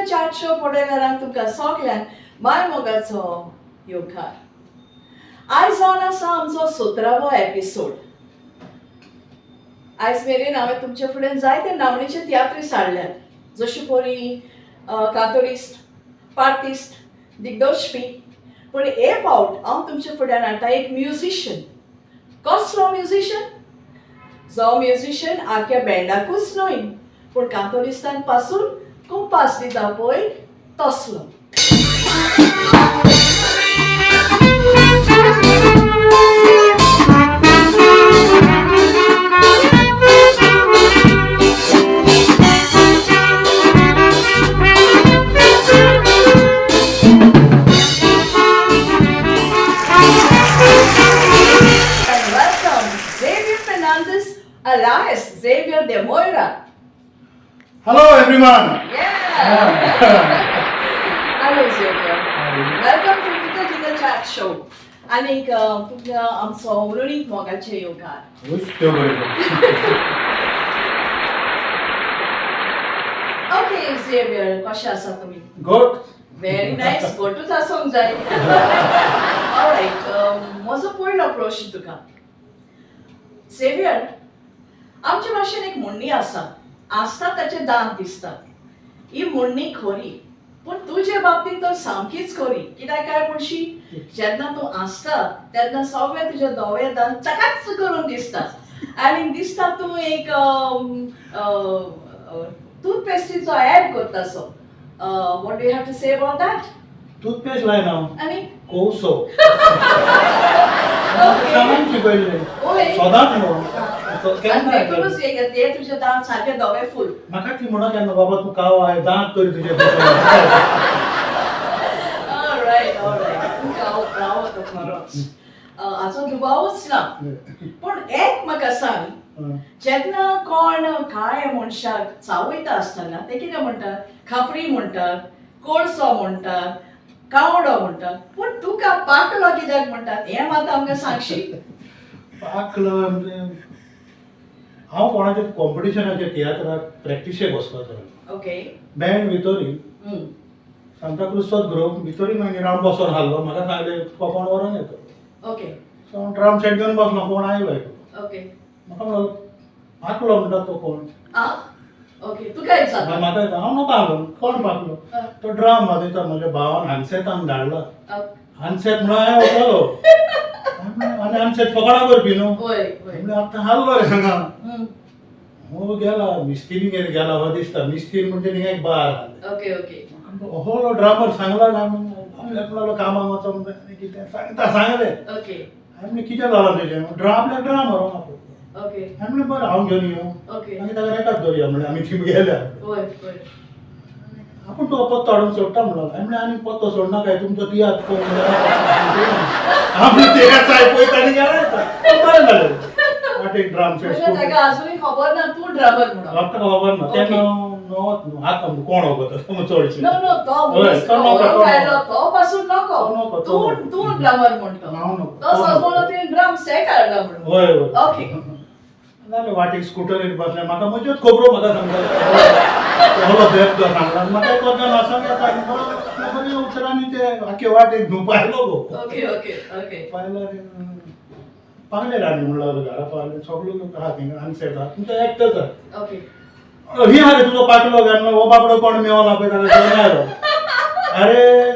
Chat show पळयणारांक तुमकां सगल्यांक माय मोगाचो येवकार. आयज जावन आसा आमचो 17वो एपिसोड. आयज मेरेन हांवें तुमचे फुडें जायते नामनेचे तियात्रीस हाडल्यात, जशे परी कातोरिस्ट, पार्टिस्ट, दिग्दर्शपी. पूण हे फावट हांव तुमचे फुड्यान हाडटा एक म्युझिशियन. कसलो म्युझिशियन? जो म्युझिशियन आख्या बँडाकूच न्हय पूण कातोरिस्तान पासून कुंपास दिता पळय तसलो. And welcome Xavier Fernandez alias Xavier De Moira. Hello everyone. Yeah! Hello Xavier. Welcome to Jingle Jingle Chat Show. आनीक तुमकां आमचो वृणीक मोगाचे येवकार. देव बरें करूं. ओके झेवियर, कशें आसा तुमी? गुड. व्हेरी नायस, गोटूच आसूंक जाय. ऑलरायट, म्हजो पयलो प्रश्न तुका झेवियर. आमचे भाशेन एक म्हणणी आसा, आसता ताचे दांत दिसतात. ही म्हणणी खरी, पूण तुजे बाबतींत तर सामकीच खरी. कित्याक काय म्हणशी, जेन्ना तूं आसता तेन्ना सगळे तुजे दोळे दांत चकाच करून दिसतात आनी दिसता तूं एक टूथपेस्टीचो ऍड करता. So what do you have to say about that? Toothpaste लायना हांव. आनी कोवसो सामान शिकयल्लें. ओय. सदांच न्हू. आनी केन्ना देखूनच हे तुजे दांत सारके धवे फूल. म्हाका ती म्हणा केन्ना, बाबा तूं काव आहे दांत तरी तुजे. ऑलरायट ऑलरायट, तुमकां हांव राव तो खरोच, हाचो दुबावच ना. पूण एक म्हाका सांग, जेन्ना कोण काळे मनशाक चावयता आसतना ते कितें म्हणटात? खापरी म्हणटात, कोळसो म्हणटात, कावडो म्हणटात, पूण तुका पाटलो कित्याक म्हणटात हें मात आमकां सांगशी? पाकलो म्हणजे हांव कोणाच्या कॉम्पिटिशनाच्या तियात्राक प्रॅक्टिसेक वचपाचो. बँड भितरी सांताक्रूज ग्रुप भितरी. मागीर हांव बसोन हाडलो. म्हाका सांगलें, तुका कोण व्हरोन येतो. सो हांव ड्रम सेट घेवन बसलो. कोण आयलो एकलो. म्हाका म्हणलो, पाकलो म्हणटा तो कोण? आं, ओके, तुका विचारता? म्हाका येता, हांव नका हांव कोण पाकलो. तो ड्रम वाजयता. म्हज्या भावान हानसेतान धाडला. हानसेत म्हणून हांवें वतालो आनी हानसेत फकाणां करपी न्हू. वय वय म्हणल्यार आतां हाडलो रे हांगा. हो गेला मिस्तीन गेला हो दिसता. मिस्तीन म्हणजे थिंगा एक बार आसलें. ओके ओके हो ड्रमर सांगला काय आपल्याक म्हणलो कामाक वचोंक जाय आनी कितें सांगता सांगलें. हांवें म्हणलें, कितें जालां तुजें? आपल्याक ड्रम व्हरोंक आपयलो. हांवें म्हणलें, बरें, हांव घेवन येवं? मागीर ताका रेकाद दवरया म्हणलें. आमी थंय गेल्या. वय वय आपूण तुका पत्तो हाडून सोडटा म्हणलो. हांवें म्हणलें, आनी पत्तो सोडनाकाय, तुमचो तियात्र पळोवंक आमी तियात्र पळयता आनी गेला येता. बरें जालें, वाटेक ड्रम सेट. म्हणजे ताका अजूनय खबर ना तूं ड्रमर म्हणून? म्हाका खबर ना. तेन्ना नवोच न्हू, आतां कोण वगत चडशें. नो नो, तो हय, तो नको, व्हरोंक तो आयलो तो पासून नको. तो नको, तो तूं नको. तूं ड्रमर म्हणतो. हांव नको. तो सजमलो तुवें ड्रम सेट हाडला म्हणून. हय हय जालें, वाटेक स्कुटरीर बसलें. म्हाका म्हज्योच खबरो म्हाका सांगता. हो बेबदो सांगला म्हाका. कोण आसा येता आनी बरो बऱ्या उतरांनी ते आख्खे वाटेक धुपायलो गो. ओके ओके ओके पायलो आनी पावले. आनी म्हणलो, घरा पावले. सगलो लोक आहा थिंगा आनी सेट आहा, तुमचो एकटोच आहा. ही आरे तुजो पाटलो घाल. हो बाबडो कोण मेवला पळय, ताका घेवन आयलो. अरे,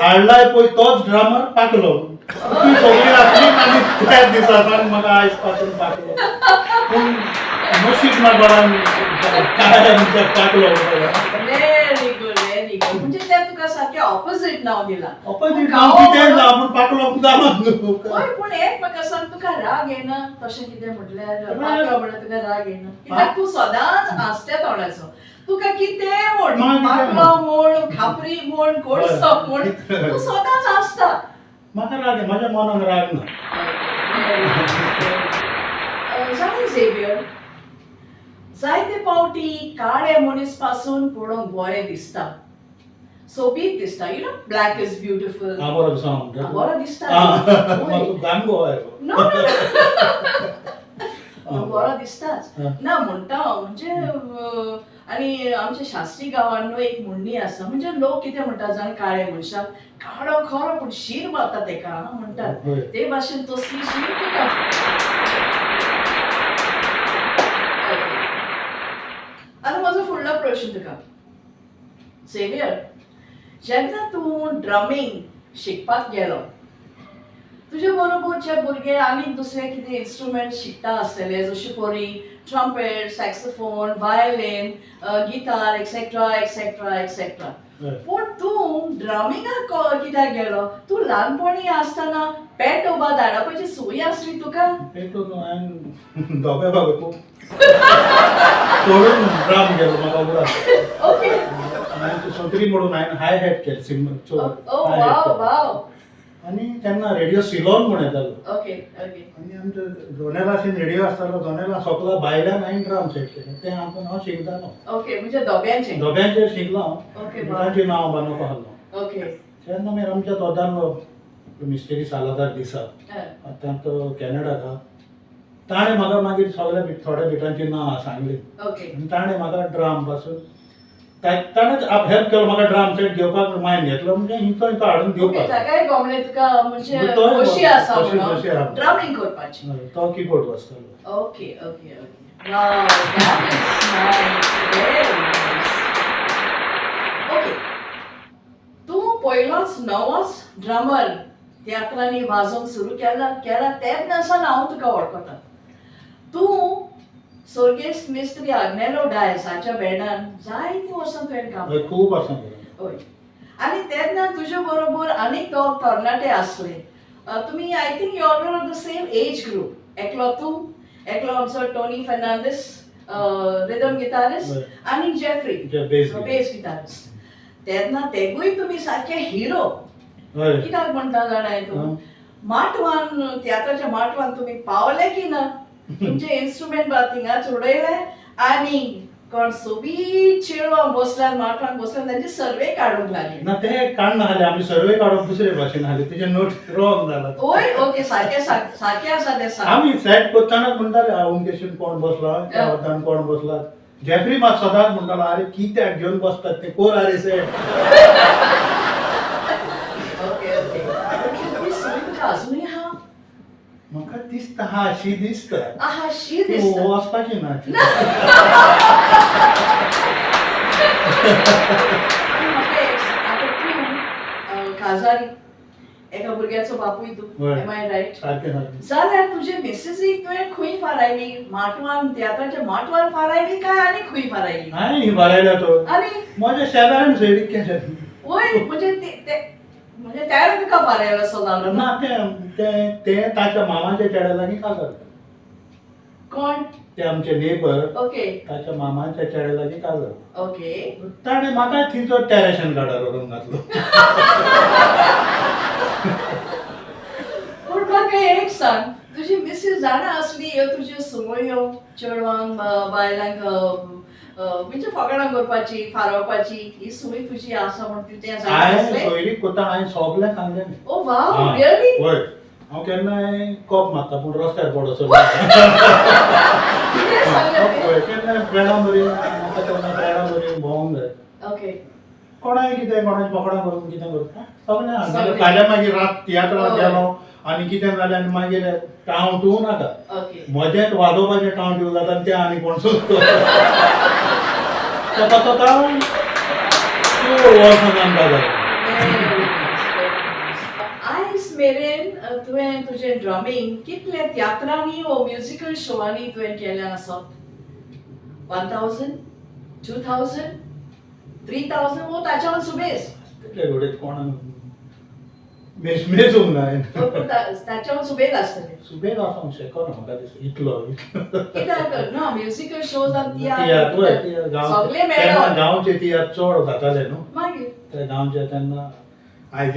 हाडलाय पळय तोच ड्रमर पाकलो. ती सगळी आसली आनी त्याच दिसा सावन म्हाका आयज पासून पाकलो. पूण नशीब ना बरान काय आमच्या पाकलो म्हणटा. Very good, very good. म्हणजे ते तुका सारकें ऑपोजीट नांव दिलां. ऑपोजीट नांव कितें जावं, पूण पाकलो जालोच न्हू. हय, पूण एक म्हाका सांग, तुका राग येना तशें कितें म्हटल्यार? राग- पाकलो म्हणल्यार तुका राग येना? कित्याक तूं सदांच हांसत्या तोंडाचो. तुका कितें म्हण, म्हाका कितें पाकलो म्हण, खापरी म्हण, कोळसो म्हण, तूं सदांच हांसता. म्हाका राग म्हज्या मनान राग ना. जाणा झेवियर, जायते फावटी काळे मनीस पासून पळोवंक बरें दिसता, सोबीत दिसता. You know, black is beautiful. हा, बरो दिसना म्हणटा. बरो दिसता. म्हाका गान गो आयलो. नो नो, बरो दिसताच. ना म्हणटा हांव, म्हणजे आनी आमच्या शास्त्री गांवान न्हू एक म्हणणी आसा, म्हणजे लोक कितें म्हणटा जाण, काळे मनशाक काळो खरो पूण शीर मारता तेका म्हणटात. ते भाशेन तसली शीर तुका. Okay. आतां म्हजो फुडलो प्रश्न तुका झेवियर, जेन्ना तूं ड्रमींग शिकपाक गेलो, तुजे बरोबर जे भुरगे आनीक दुसरे कितें इन्स्ट्रुमेंट शिकता आसतले, जशे परी trumpet, saxophone, violin, guitar, etcetera etcetera etcetera, पूण तूं ड्रमिंगाक कित्याक गेलो? तूं ल्हानपणी आसतना पेट उबा धाडपाची संवय आसली तुका? पेटून हांवें धोबे बाबे खूब सोडून ड्राम गेलो म्हाका उगडास. हांवें सोत्री म्हणून हांवें हाय हॅट केलें सिम. ओ वाव वाव. आनी तेन्ना रेडियो सिलोन म्हूण येतालो. ओके ओके आनी आमच्या जोनेलाशीन रेडियो आसतालो, जोनेला सोंपला भायल्यान हांवें ड्राम सेट केलें. तें हांव हांव शिकतालो. ओके, म्हणजे दोब्यांचें. धोब्यांचेर शिकलो हांव. ओके. तांचें नांव बानोवपा आहलो. तेन्ना मागीर आमच्या दोदांलो मिस्त्री सालादार दिसा, आतां तो कॅनडाक आहा, ताणें म्हाका मागीर सगल्या थोड्या बिटांचीं नांवां सांगलीं. आनी ताणें म्हाका ड्राम पासून ताणें हेल्प केलो म्हाका ड्राम सेट घेवपाक. मायन घेतलो म्हणजे हिंचो हिंचो हाडून घेवपाक. ताकाय गमलें तुका, म्हणजे तोय खोशी आसा खोशी आहा. ड्रमिंग करपाची. हय, तो keyboard वाजतालो. Okay okay okay wow, that is nice, very nice. Okay, तूं पयलोच नवोच ड्रमर तियात्रांनी वाजोवंक सुरू केला केला तेन्ना सावन हांव तुका वळखता. तूं स्वर्गेस्त मिस्त्री आग्नेलो डायस हाच्या बँडान जायतीं वर्सां तुवें काम हय, खूब वर्सां केलें. हय, आनी तेन्ना तुजे बरोबर आनीक दोग तरणाटे आसले. तुमी I think you are of the same age group. एकलो तूं, एकलो आमचो टोनी फर्नांडीस रिदम गिटारिस्ट, आनी जेफ्री जे बेस. Bass guitarist. तेन्ना तेगूय तुमी सारके हिरो. कित्याक म्हणटा जाणाय तूं? माटवान, तियात्राच्या माटवान तुमी पावले की ना, तुमचे इन्स्ट्रुमेंट बा थिंगाच उडयले आनी कोण सोबीत चेडवां बसल्यान माटवान बसल्यान तांची सर्वे काडूंक लागली. ना, ते काडना आसले आमी. सर्वे काडून दुसरे भाशेन आसले, तेजे नोट रॉंग जाला. ओय, ओके, सारकें सारकें आसा तें सांग. आमी सेट करतानाच म्हणटाले, अमकेशीन कोण बसला, त्या वतान कोण बसला. जेफ्री मात सदांच म्हणटालो, आरे कित्याक घेवन बसतात ते, कोर आरे सेट. ओके ओके ती संवय तुका अजुनूय आहा? म्हाका दिसता हा, अशी दिसता. आहा, शी ती दिसता. वचपाची ना. म्हाका एक सांग, आतां तूं काजारी, एका भुरग्याचो बापूय तूं. हय. Am I right? सारकें सारकें. जाल्यार तुजे मिसेसीक तुवें खंय फारायली? माटवान, तियात्राच्या माटवान फारायली काय आनी खंय फारायली? हांवें ही बरयल्या तो आनी म्हज्या शेजाऱ्यान सोयरीक केलें. वय, म्हणजे म्हणजे त्याने तुका फारायलो असो जालो ना? ना, तें तें तें ताच्या मामाच्या चेड्या लागीं काजार. कोण? ते आमचे नेबर. ताच्या मामाच्या चेड्या लागीं काजार. ताणें म्हाका थंयचो टॅरेशन कार्डार व्हरून घातलो. पूण म्हाका एक सांग, तुजी मिसेस जाणा आसली ह्यो तुज्यो संवयो, चेडवांक बायलांक म्हणजे फकाणां करपाची, फारोवपाची ही संवय तुजी आसा म्हण तुजें जाणा हांवें आसलें? सोयरीक कोता हांवें सगळें सांगलें. ओ वाव, रियली? वय, हांव केन्नाय कोप मारता पूण रस्त्यार पडसो. कितें सांगलें तें? वय, केन्नाय फ्रेंडां बरी, म्हाका तेन्ना फ्रेंडां बरी भोंवंक जाय. कोणाय कितें, कोणाची बोकडां करून कितें करून सगळें सगळें. सांगलें. फाल्यां मागीर रात तियात्राक गेलो आनी कितें जालें आनी मागीर टांव टूं नाका. म्हजेंच वाजोवपाचें टांव टूं जाता आनी तें आनी कोण सोदतो तेका तो हांव चड वर्सां आमकां जालें. Very nice, very nice. आयज मेरेन तुवें तुजें ड्रमिंग कितल्या तियात्रांनी वो म्युजिकल शोवांनी तुवें केलें आसत? 1000, 2000, 3000 वो ताच्याहून सुबेज? तितले घडये कोणाक मेजूंक ना हांवें. पूण ताच्याहून सुबेज आसतलें. सुबेज आसूंक शकना म्हाका दिसता इतलो इतलो. कित्याक ना, म्युजिकल शोज आनी तियात्र, वय, तियात्र तियात्र सगळे गांवचे तेन्ना मेळोन. गांवचे तियात्र चड जाताले न्हू. मागीर ते गांवचे तेन्ना आयज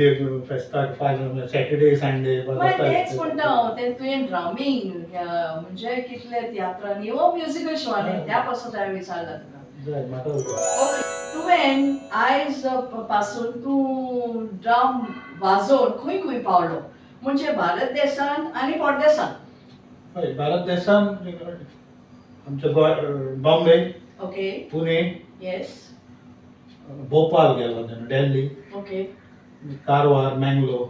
फेस्ताक फाल्यां सॅटर्डे संडे. मागीर तेंच म्हणटा हांव, तें तुवें ड्रमिंग म्हणजे कितले तियात्रांनी वो म्युजिकल शोवांनी, त्या पासून हांवें विचारलां तुका. जाय म्हाका. ओके, तुवें आयज पासून तूं ड्रम वाजोवन खंय खंय पावलो, म्हणजे भारत देशान आनी परदेसान? हय, भारत देशान आमच्या गोंय, बॉम्बे, पुणे. येस. भोपाल गेल्लो तेन्ना, Delhi, okay. Karwar, Mangalore,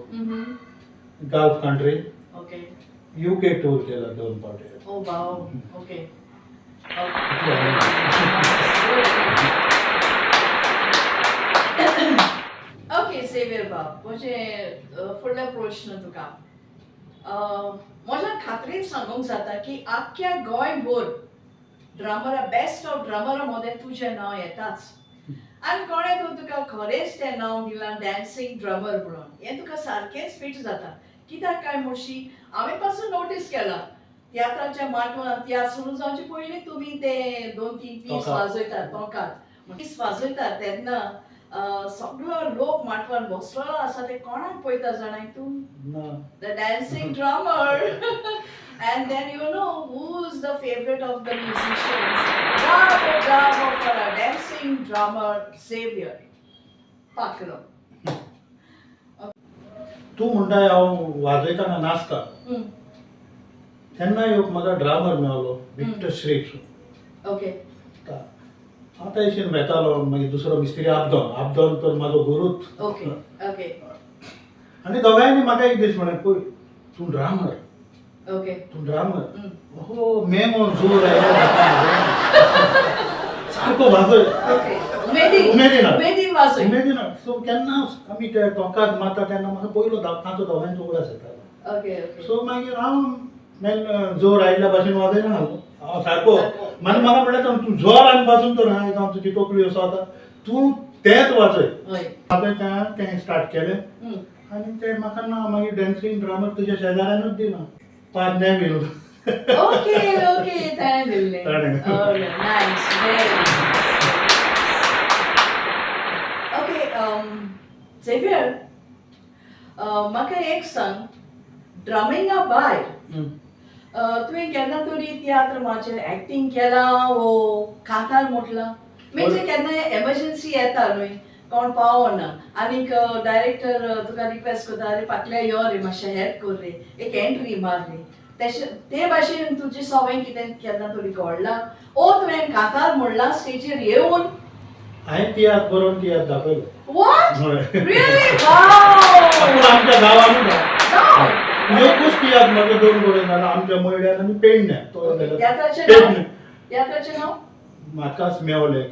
Gulf country, okay. UK tour केला दोन फावटी. ओ वाव, ओके. इतलें हांवें. ओके झेवियर बाब, म्हजें फुडलो प्रश्न तुका. म्हज्या खात्रीन सांगूंक जाता की आख्ख्या गोंयभर ड्रमरा, बेस्ट ऑफ ड्रमरा मदें तुजें नांव येताच आनी कोणें तूं तुका खरेंच तें नांव दिलां डान्सींग ड्रमर म्हणून, हें तुका सारकेंच फिट जाता. कित्याक काय म्हणशी, हांवें पासून नोटीस केलां तियात्राच्या माटवान तियात्र सुरू जावचे पयलीं तुमी ते दोन तीन पीस तोंकात. वाजयतात, तोंकात पीस वाजयतात तेन्ना सगळो लोक माटवान बसलेलो आसा ते कोणाक पळयता जाणाय तूं? ना. The dancing drummer. And then you know who's the favorite of the musicians. Bravo, bravo for our dancing drummer, Xavier Paklo. तूं म्हणटाय हांव वाजयतना नाचता, तेन्ना एक म्हाका ड्रामर मेवलो, विक्टर श्रेक्स. हांव त्या भशेन वेतालो. मागीर दुसरो मिस्त्री आबदोन, आबदोन तर म्हाजो गुरूच. ओके ओके आनी दोगांयनी म्हाका एक दीस म्हणलें, पळय, तूं ड्रामर, तूं ड्रामर, हो मेमो जोर आयलो, सारको वाजय. ओके, उमेदीन. उमेदीन. उमेदीन वाजय. उमेदीन. सो केन्ना आमी ते तोंकात मारता तेन्ना म्हाका पयलो तांचो दोगांयचो उगडास येतालो. ओके ओके सो मागीर हांव मेन जोर आयिल्ल्या भाशेन वाजयना हांव सारको. सारको. मागीर म्हाका म्हणलें, तूं जोरान पासून तर हांव तुजी तकली असो आतां तूं तेंच वाजय. हांवें तें स्टार्ट केलें आनी तें म्हाका ना मागीर डॅन्सींग ड्रामर तुज्या शेजाऱ्यानूच दिलां, पाद नेवील. ओके ओके, ताणें दिल्लें. ताणें. Nice, very. Okay Xavier, म्हाका एक सांग, ड्रमिंगा भायर तुवें केन्ना तरी तियात्र माचयेर एक्टींग केलां वो कांतार म्हटलां? म्हणजे केन्नाय एमर्जन्सी येता न्हय, कोण पावना आनीक डायरेक्टर तुका रिक्वेस्ट करता, अरे पाटल्या यो रे, मातशें हेल्प कर रे, एक एंट्री मार रे, तेशें ते भाशेन तुजे सवंय कितें केन्ना तरी घडलां ओ तुवें कांतार म्हणलां स्टेजीर येवन? हांवें तियात्र बरोवन तियात्र दाखयलो. What? हय. रियली? वाव! पूण आमच्या गांवानूच एकूच तियात्र म्हाका दोन कडेन जाला, आमच्या मयड्यान आनी पेडण्यां तो जालो. तियात्राचें नांव? पेडणे. तियात्राचें नांव? म्हाकाच मेवलें.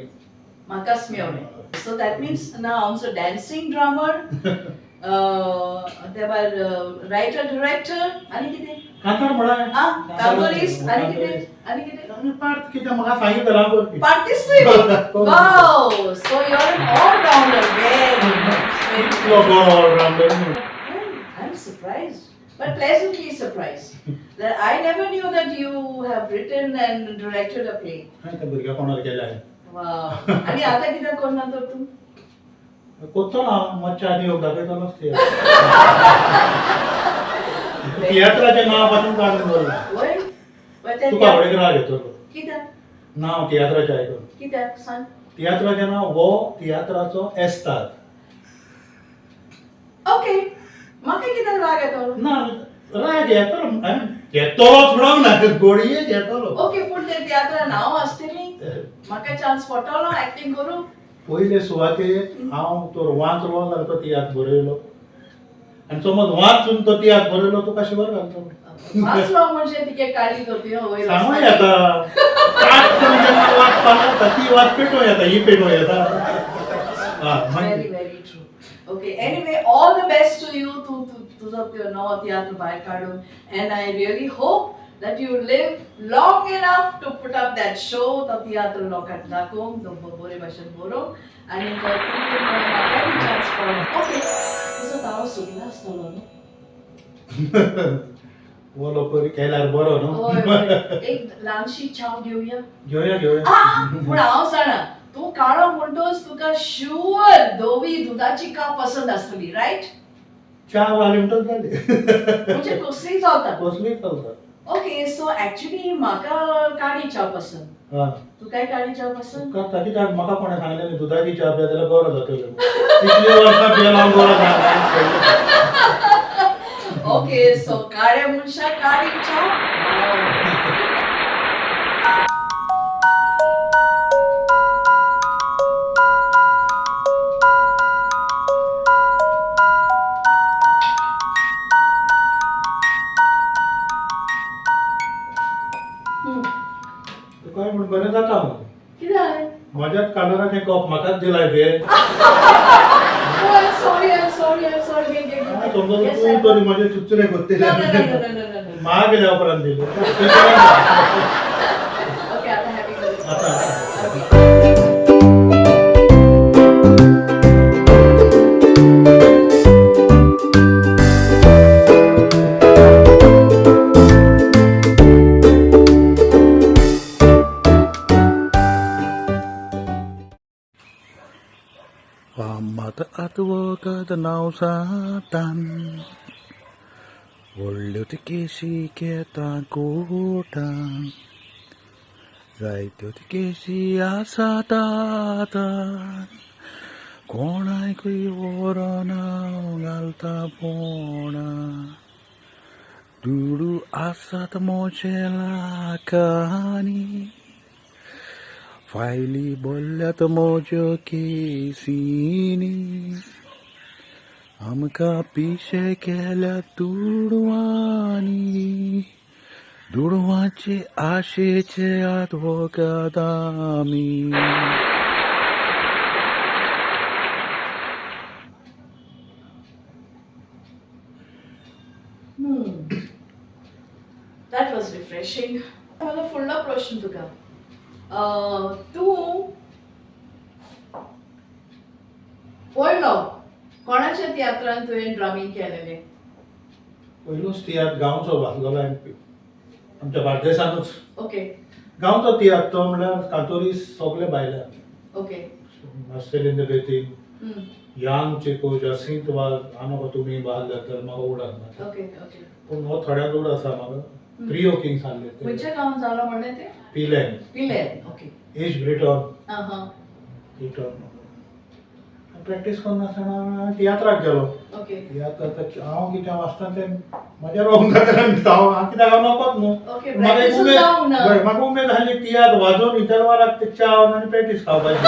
म्हाकाच मेवलें. सो that means ना आमचो डान्सींग ड्रामर, ते भायर रायटर, डिरेक्टर आनी कितें? कांतार म्हणा. आ कांतोरीस्ट आनी कितें, आनी कितें? आनी पार्ट कितें म्हाका सांगितलं हांव करपी. पार्टिस्ट. Wow, so you are an all rounder. Very nice, very. इतलो बरो ऑलरावंडर न्हू. I'm surprised, but pleasantly surprised that I never knew that you have written and directed a play. हांवें त्या भुरग्यापणार केलें हांवें. Wow. आणि आता कितें करना तर तूं? कोत्तलो हांव, मातशें आदी योग दाखयतलोच तियात्र. तियात्राचें नांव पासून काडून दवरलां. वय वय ते. तुका आवडेक राग येतलो. कित्याक? नांव तियात्राचें आयकून. कित्याक सांग. तियात्राचें नांव हो तियात्राचो एस्ताद. ओके, म्हाका कित्याक राग येतलो? ना, राग येतलो, हांवें येतलोच म्हणूंक ना, गोडयेक येतलो. ओके, पूण ते तियात्रा नांव आसतली, म्हाका चान्स पडटलो एक्टींग करूंक? पयले सुवातेर हांव तर वाचलो जाल्यार तो तियात्र बरयलो आनी समज वाचून तो तियात्र बरयलो, तुका शिवर घालतलो. वाचलो म्हणजे तिके काडली तर तुवें वयर? सांगू येता, काट करून जेन्ना वात पावता ती वात पेटोवं येता, ही पेटोवं येता. हा. Very very true. Okay, anyway, all the best to you. तूं तुजो त्यो नवो तियात्र भायर काडून and I really hope that you live long enough to put up that show, तो तियात्र लोकांक दाखोवंक, तो बरे भाशेन बरोवंक आनी म्हाकाय बी चान्स पडलो. ओके, तुजो ताळो सुकला आसतलो न्हू? ओलो परी केल्यार बरो न्हू. हय हय, एक ल्हानशी च्याव घेवया. घेवया, घेवया. आ, पूण हांव जाणा, तूं काळो म्हणटोच तुका शुअर धवी दुदाची काप पसंत आसतली, रायट? च्या जाली म्हणटच जाली. म्हणजे कसलीय चलता? कसलीय चलता. ओके, सो ऍक्च्युली म्हाका काळी च्या पसंत. तुकाय काळी च्या पसंत? तुका कित्याक? म्हाका कोणें सांगलें दुदाची च्या पिता जाल्यार बरो जातलो. इतलीं वर्सां पियेलो हांव, बरो जालो. ओके, सो काळ्या मनशाक काळी च्या. त्याच कलराचें कप म्हाकाच दिलाय ते. Oh, I'm sorry, I'm sorry, I'm sorry. घे, घे, घे. समजा Yes, तूं I'm- तरी म्हजे चुचरे कोत्तले. No, no, no, no, no, no, no, no. मा गेल्या उपरांत दिले. Okay, आता happy कर. आता. Okay. फामाद आदवोगाद नांव सातान, व्हडल्यो त्यो केशी घेता कोटान, जायत्यो त्यो केशी आसात आतां, कोणाकूय व्हरोन हांव घालता पोणा, दुडू आसात म्हजे लाखांनी, फायली बोल्ल्यात म्हज्यो केसीनी, आमकां पिशे केल्या दुडवांनी, दुडवांचे आशेचे आदवोगाद आमी. That was refreshing. म्हजो फुडलो प्रश्न तुका, तूं पयलो कोणाच्या तियात्रान तुवें ड्रमींग केलेलें? पयलोच तियात्र गांवचो भासलेलो आमच्या बार्देसानूच. गांवचो तियात्र तो म्हणल्यार कांतोरीस सगळे भायले. मार्सेलीन बेतीन, यांग चेको, जासींत वाज, हांव तुमी बाहर तर म्हाका उडाक ना. ओके ओके पूण हो थोड्यांक उड आसा म्हाका. त्रियो किंग्स आहले. खंयच्या गांवांत जालो म्हणलें तें? पिलेन. पिलेन, ओके. एज ब्रिटॉन. आं हां ब्रिटॉन प्रॅक्टीस करना आसतना तियात्राक गेलो. तियात्र आतां हांव कितें वाचता तें म्हज्या रोंग जाता. हांव हांव कित्याक हांव नकोच न्हू. म्हाका एक प्रॅक्टीसूच उमेद जावंक ना. हय, म्हाका उमेद आहली तियात्र वाजोवन इंटरवालाक ते च्या आनी पॅटीस खावपाची.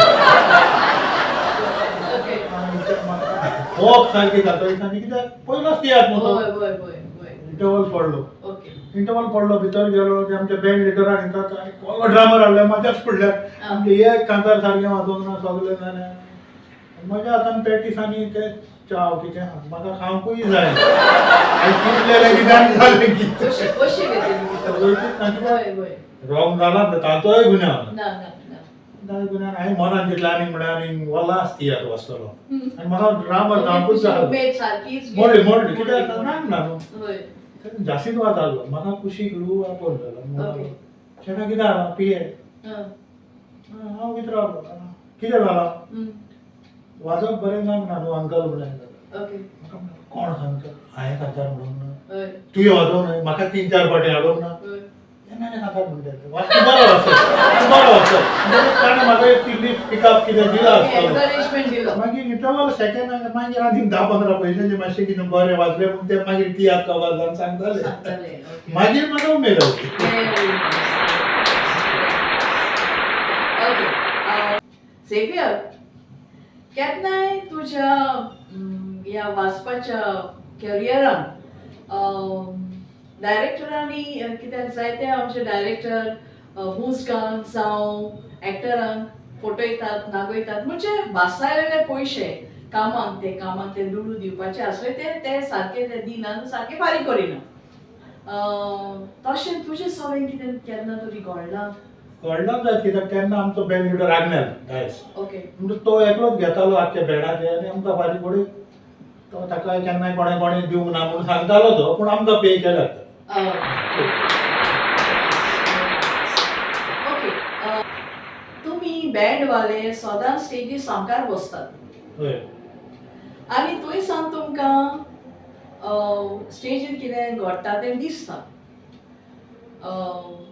होप सारकी जाता आनी कित्याक पयलोच तियात्र न्हू तो. हय हय हय हय इंटरवल पडलो. इंटरवल पडलो, भितर गेलो, ते आमच्या बँड लिडरान येतात आनी कोलो ड्रामर हाडले म्हज्याच फुडल्यान. आमचे एक कांतार सारकें वाजोवंक ना सगळें जालें. म्हज्या हातान पॅटीस आनी ते च्याव कितें म्हाका खावंकूय जाय आनी कितलें कितें जालें कितें. कशी घेतली? हय हय रॉंग जाला ताचोय गुन्यांव. ना ना ना. ताचो गुन्यांव. हांवें मनान चिंतलें आनी म्हळ्यार आनी हो लास्ट तियात्र वाचतलो आनी म्हाका ड्रामर जावंकूच जाय. उमेद सारकीच. मोडली मोडली कित्याक ना ना न्हू. हय जासींत वाज जालो म्हाका कुशीक लू आपोवन जालो. चेडा कितें जाला पिये. हांव कितें रावलो कितें जाला वाजप बरें जावंक ना न्हू अंकल म्हणून. म्हाका म्हणटा कोण सांगता हांवें कांतार म्हणूंक ना. तुवें वाजोवंक न्हय म्हाका 3-4 फावटी हाडूंक ना. तेन्ना कांतार म्हणटा तूं बरो वाचत तूं बरो वाचत. ताणें म्हाका एक ती लिफ्ट पिकअप कितें दिला आसतलो. एनकरेजमेंट दिलो. मागीर इंटरवल सेकंड मागीर आनीक 10-15 पयशांचे मातशें कितें बरें वाजलें म्हूण ते मागीर तियात्र कबार जावन सांगताले. सांगताले. मागीर म्हाका उमेद आयली. ओके झेवियर, केन्नाय तुज्या ह्या वाचपाच्या करियरान डायरेक्टरांनी, कित्याक जायते आमचे डायरेक्टर मुजकांक जावं एक्टरांक फटयतात, नागयतात, म्हणजे भासायलेले पयशे कामाक ते कामाक ते दुडू दिवपाचे आसले ते ते सारके ते दिना, सारके फारीक करिना. तशें तुजें सगळें कितें केन्ना तरी घडलां? घडलां जायत कित्याक तेन्ना आमचो बँड लिडर आग्नेल डायस. म्हणजे तो एकलोच घेतालो आख्ख्या बँडाचे आनी आमकां फारीक पडी तो ताका केन्नाय कोणें कोणें दिवंक ना म्हणून सांगतालो तो, पूण आमकां पे केल्यात. ओके, तुमी बँडवाले सदांच स्टेजीर सामकार बसतात. आनी थंय सावन तुमकां स्टेजीर कितें घडटा तें दिसता.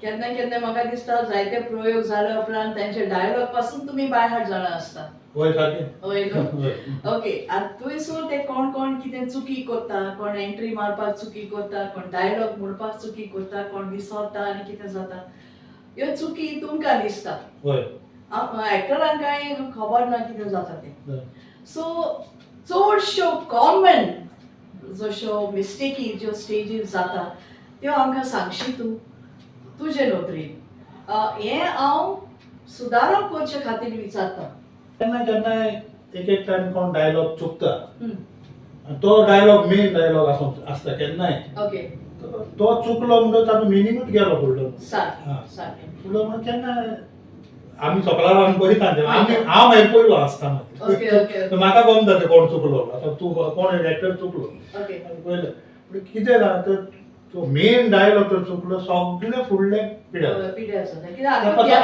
केन्ना केन्ना म्हाका दिसता जायते प्रयोग जाल्या उपरांत तेंचे डायलॉग पासून तुमी बाय हार्ट जाणा आसता. हय सारकें. हय न्हू? ओके, आतां थंयसर ते कोण कोण कितें चुकी करता, कोण एंट्री मारपाक चुकी करता, कोण डायलॉग म्हणपाक चुकी करता, कोण विसरता आनी कितें जाता, ह्यो चुकी तुमकां दिसता. एक्टरांक कांय खबर ना कितें जाता तें. सो चडश्यो कॉमन जश्यो मिस्टेकी ज्यो स्टेजीर जाता त्यो आमकां सांगशी तूं तुजे नदरेन? हें हांव सुदारप करचे खातीर विचारता. केन्ना केन्नाय एक एक टायम कोण डायलॉग चुकता आनी तो डायलॉग मेन डायलॉग आसता केन्नाय. तो चुकलो म्हणटो ताजो मिनिंगूच गेलो फुडलो. सारकें सारकें. फुडलो म्हणून केन्ना आमी सकला रावन पळयता आमी, हांव मागीर पयलो आसता मागीर म्हाका गमता तें कोण चुकलो, आतां तूं कोण एक्टर चुकलो पयलें. पूण कितें जाता तर तो मेन डायलॉग तर चुकलो सगळे फुडले पिड्यार.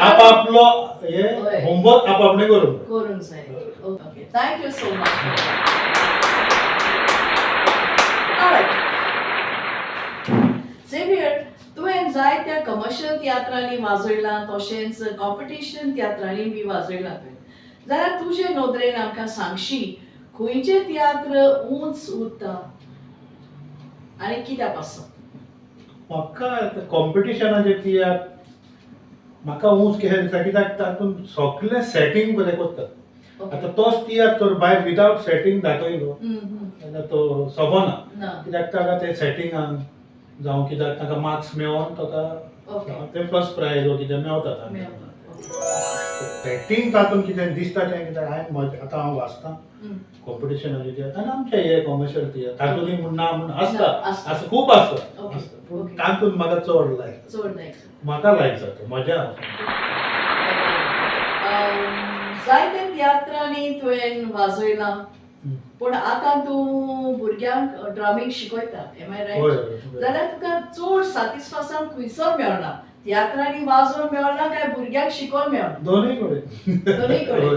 आपापलो हे होमवर्क आपापणे करूंक जाय. Okay, thank you so much. Alright Xavier, तुवें जायत्या कमर्शियल तियात्रांनी वाजयलां, तशेंच कॉम्पिटिशन तियात्रांनी बी वाजयलां तुवें, जाल्यार तुजे नदरेन आमकां सांगशी खंयचे तियात्र उंच उरता आनी कित्या पासून? म्हाका कॉम्पिटिशनाचे तियात्र म्हाका ऊंच कशें दिसता कित्याक तातूंत सगळें सेटींग बरें करतात. आतां तोच तियात्र तर भायर विदावट सेटींग दाखयलो जाल्यार तो सोबना, कित्याक ताका ते सेटिंगान जावं कित्याक ताका मार्क्स मेळोन ताका ते फर्स्ट प्रायज वो कितें मेवता. सेटींग तातूंत कितें दिसता तें, कित्याक हांवें म्हजें आतां हांव वाचतां कॉम्पिटिशनाचे तियात्र आनी आमचे हे कॉमर्शियल तियात्र तातूंतय म्हूण ना म्हूण आसता, आसा खूब आसता, पूण तातूंत म्हाका चड लायक, म्हाका लायक जाता मजा. जायते तियात्रांनी तुवें वाजयलां, पूण आतां तूं भुरग्यांक ड्रमींग शिकयता, एम I right? जाल्यार तुका चड साटिस्फॅक्शन खंयसर मेळना, तियात्रांनी वाजोवन मेळना काय भुरग्यांक शिकोवन मेळना? दोनूय कडेन. दोनूय कडेन.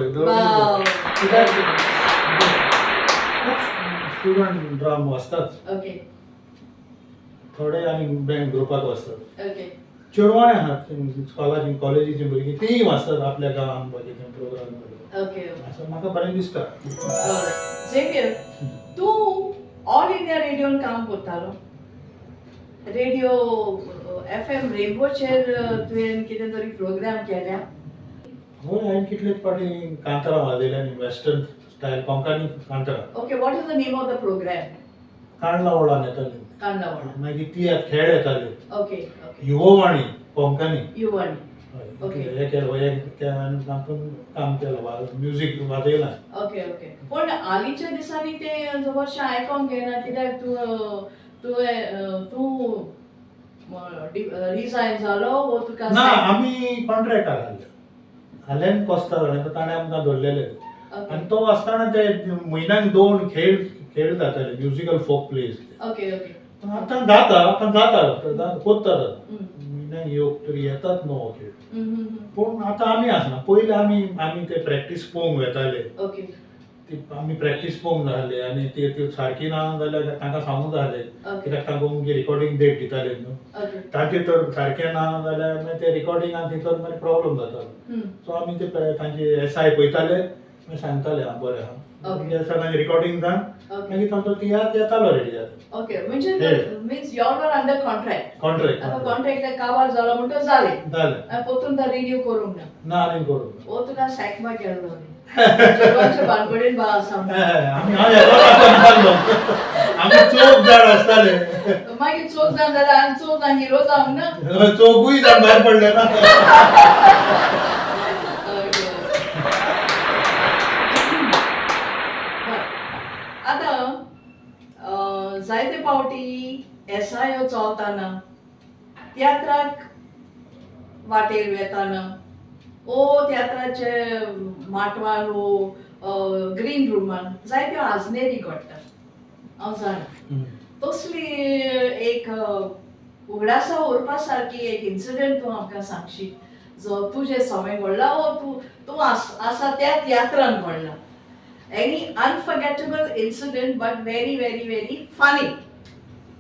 स्टुडंट ड्रम वाजतात थोडे आनी बँड ग्रुपाक वाजतात. चेडवांय आहात स्कॉलाची कॉलेजीची भुरगीं, तींय वाजतात आपल्या गांवांत बा कितें प्रोग्राम असो म्हाका बरें दिसता. झेवियर, तूं ऑल इंडिया रेडियोन काम करतालो, रेडियो एफ एम रेनबोचेर तुवें कितें तरी प्रोग्राम केल्या? हय, हांवें कितलेच फावटी कांतारां वाजयल्या न्ही, वेस्टर्न स्टायल कोंकणी कांतारां. Okay, what is the name of the program? कांडला वोडान येताली. कांडला वोडा. मागीर तियात्र खेळ येताले. Okay okay Yuvavani Konkani. युवाणी. हे केलो, हे तातूंत काम केलो, म्युजीक वाजयलां. ओके ओके पूण हालींच्या दिसांनी तें जबरशें आयकोंक येना, कित्याक तूं तुवें तूं रिजायन जालो वो तुका? ना, आमी कॉन्ट्रॅक्टार हाडले, हालेन कोस्ता जाणें ताणें आमकां दवरलेले आनी तो आसतना ते म्हयन्याक 2 खेळ खेळ जाताले, musical folk plays. Okay okay आतां जाता, आतां जाता, कोत्तात आतां म्हयन्याक एक तरी येतात नवो खेळ. पूण आतां आमी आसना, पयलीं आमी आमी ते प्रॅक्टीस पळोवंक वेताले. ती आमी प्रॅक्टीस पळोवंक जाले आनी ती सारकी ना जाल्यार तांकां सांगूंक जाले, कित्याक तांकां मागीर रिकॉर्डिंग डेट दिताले न्हू, तांचे तर सारकें ना जाल्यार मागीर ते रिकॉर्डिंगान थंयसर मागीर प्रॉब्लम जातालो. सो आमी ते तांचे एस I पळयताले, मागीर सांगताले आं बरें आहा, मागीर रिकॉर्डिंग जावन मागीर तांचो तियात्र येतालो रेडी जाता. ओके, म्हणजे means you are under contract. Contract. आतां कॉन्ट्रॅक्ट काबार जालो म्हणटच जालें. जालें. आनी परतून तो रिन्यू करूंक ना? ना, आनी करूंक वो तुका सॅकमा केल्लो चेडवांच्या बानगडीन बा आसा. आमी आमी चौग जाण आसताले. मागीर चौग जाण जाल्यार आनी चौग जाण हिरो जावंक ना? चौगूय जाण भायर पडले ना. आतां जायते फावटी एस I ओ चलतना, तियात्राक वाटेर वेताना ओ तियात्राचे माटवान वो ग्रीन रुमान जायत्यो आजनेरी घडटा, हांव जाणा. तसली एक उगडासा उरपा सारकी एक इन्सिडंट तूं आमकां सांगशी, जो तुजे समें घडला वो तूं तूं आसा त्या तियात्रान घडला, any unforgettable incident but very very very funny?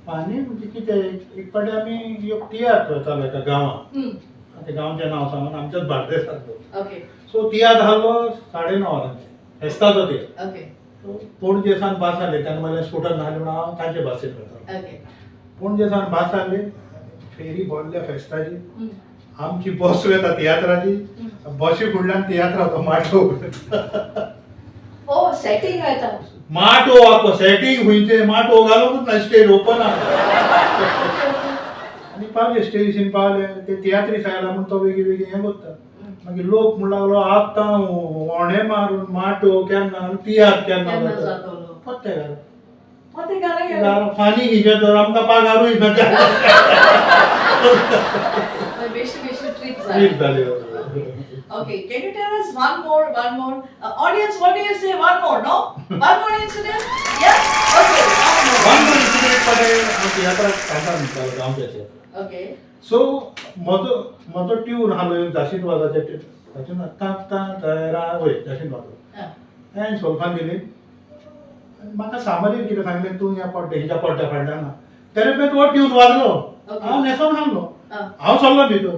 Funny म्हणजे कितें, एक फावटी आमी एक तियात्र वतालो एका गांवांत, आतां गांवचें नांव सांगून, आमच्याच बार्देसांतलो. सो तियात्र आहलो 9:30 वरांचेर, फेस्ताचो तियात्र. पणजे सावन बस आसली तेन्ना, म्हणल्यार स्कुटर नासली म्हणून हांव तांचे बसीन वतालो. पणजे सावन बस आसली, फेरी भरल्या फेस्ताची, आमची बस वता तियात्राची, बशी फुडल्यान तियात्राचो माटोव. ओ, सेटींग वता? माटोव आख्खो सेटींग, खंयचे माटोव घालूंकच ना, स्टेज ओपन आहा. आनी पावले स्टेजीन, पावले ते तियात्रीस आयला म्हूण तो बेगीन बेगीन हें करता. मागीर लोक म्हणूंक लागलो आतां ओणे मारून माटो केन्ना तियात्र केन्ना केन्ना जाता जातलो पत्ते घाल पत्ते घाला गेले फानी हिजे तर आमकां पागारूय ना. बेश्टी बेश्टी ट्रीप जाली. ट्रीप जाली. Okay, can you tell us one more, one more? Audience, what do you say? One more, no? One more incident? Yeah? Okay, one more. One more incident पडे हांव तियात्राक कांतार म्हणटालो गांवच्या तियात्राक. Okay. सो म्हजो म्हजो tune आसलो जाशींत वाजाचे ताचें ना ता ता रा वय जाशींत वाजो. हांवें सोल्फान दिली म्हाका सामरीन कितें सांगलें तूं ह्या पड्ड्या हिच्या पड्ड्या फाटल्यान ना तेणे पळय तो ट्यून वाजलो. हांव न्हेसोन थांबलो. हांव सरलो भितर.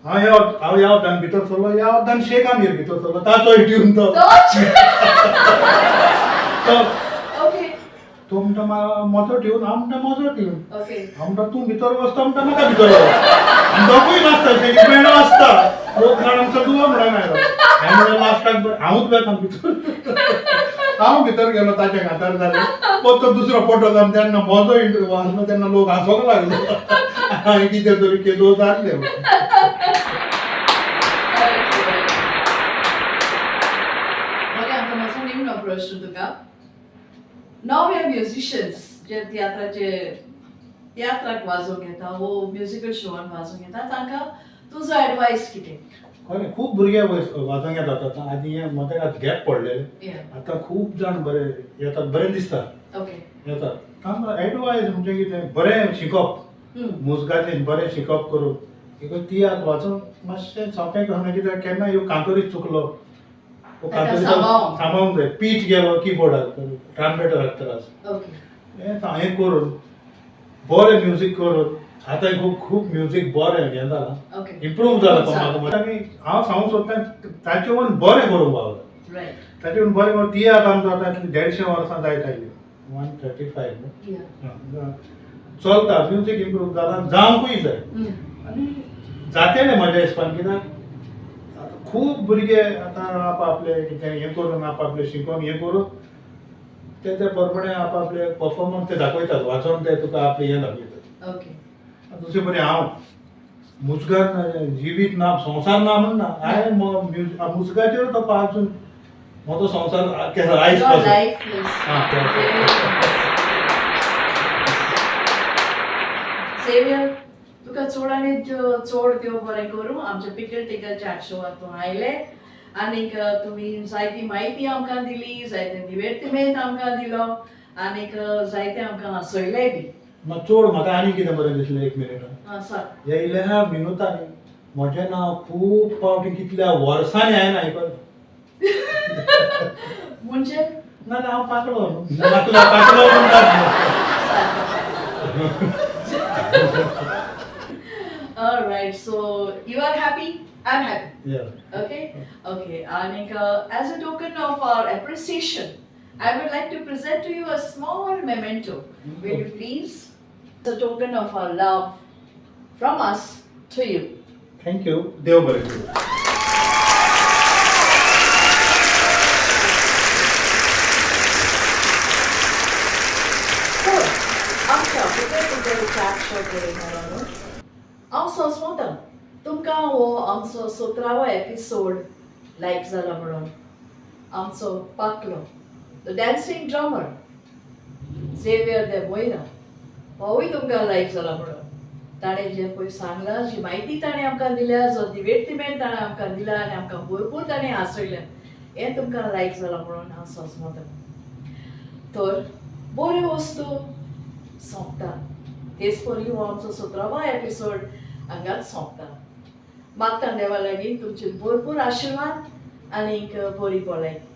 हांव ह्या हांव ह्या वतान भितर सरलो ह्या वतान शेख आमीर भितर सरलो ताचोय ट्यून तो. तो तो म्हणटा म्हजो ट्यून. हांव म्हणटा म्हजो ट्यून. हांव म्हणटा तूं भितर वचता म्हणटा म्हाका भितर वच. आनी दोगूय नाचता शेख मेळो आसता लोक जाण आमचो दुवा म्हणून आयलो. हांवें म्हणलें लास्टाक बरें हांवूच वेता भितर. हांव भितर गेलो ताच्या घातार जालें परतो दुसरो फोटो जावन तेन्ना म्हजो इंटरव्यू आसलो तेन्ना लोक हांसोंक लागलो. हांवें कितें तरी केदो जाल्लें. बरें आतां म्हजो निमणो प्रश्न तुका. नवे म्युजिशियन्स जे तियात्राचे तियात्राक वाजोवंक येता वो म्युजिकल शोवान वाजोवंक येता तांकां तुजो एडवायस कितें? खरें खूब भुरगे वाजोवंक येतात आतां. आदी हें मदें आतां गॅप पडलेलें. आतां खूब जाण बरे येतात बरें दिसता येतात. तांकां एडवायस म्हणजे कितें बरें शिकप मुजगाचें बरें शिकप करून because तियात्र वाचून मातशें सोंपें करून कित्याक केन्ना ह्यो कांतोरीच चुकलो ताका सांबाळूंक. सांबाळूंक जाय. पीच गेलो किबोर्डार ट्रांपेटराक त्रास हें हें करून बरें म्युजीक करून आतां खूब खूब म्युजीक बरें हें जालां इम्प्रूव जालां म्हाका. आनी हांव सांगूंक सोदता ताचे वयर बरें करूंक पावला. ताचे वयर बरें करून तियात्र आमचो आतां 150 वर्सां जायत आयली 135 चलता. म्युजीक इम्प्रूव जालां जावंकूय जाय आनी जातलें म्हज्या हिसपान कित्याक आतां खूब भुरगे आतां आपआपले कितें हें करून आपआपलें शिकोवन हें करून ते ते प्रमाणे आपआपले परफॉर्मन्स ते दाखयतात वाचोन ते तुका आपलें हें दाखयतात. दुसरें बरें हांव मुजगान जिवीत ना संवसार ना म्हण ना हांवें मुजगाचेर तो अजून म्हजो संवसार केला आयज पासून. सेवियर तुका चड आनी चड देव बरें करूं. आमच्या पिकल टिकल चाट शोवार तूं आयलें आनीक तुमी जायती म्हायती आमकां दिली जायते दिवेर्तिमेंत आमकां दिलो आनीक जायते आमकां हांसयलें बी. मात चड म्हाका आनी कितें बरें दिसलें एक मिनट. सांग. ह्या इल्ल्या मिनुतांनी म्हजें नांव खूब फावटी कितल्या वर्सांनी हांवें आयकलें. म्हणजे ना ना हांव पाकलो न्हू पाकलो पाकलो म्हणटात. All right, so you are happy, I'm happy. Yeah. Okay, okay. And as a token of our appreciation, I would like to present to you a small memento. Will you please? It's a token of our love from us to you. Thank you. देव बरें करूं. तर आमच्या pickle tackle chat show पळयणारांनो हांव सोंसमता तुमकां हो आमचो 17वो episode लायक जाला म्हणून. आमचो पाकलो the dancing drummer Xavier de Moura होवूय तुमकां लायक जाला म्हणून. ताणें जें पळय सांगलां जी म्हायती ताणें आमकां दिल्या जो दिवेर्तिमेंत ताणें आमकां दिला आनी आमकां भरपूर ताणें हांसयलें हें तुमकां लायक जालां म्हणून हांव सोंसमता. तर बऱ्यो वस्तू सोंपता तेच परी हो आमचो 17वो एपिसोड हांगाच सोंपता. मागता देवा लागीं तुमचे भरपूर आशिर्वाद आनीक बरी भलायकी.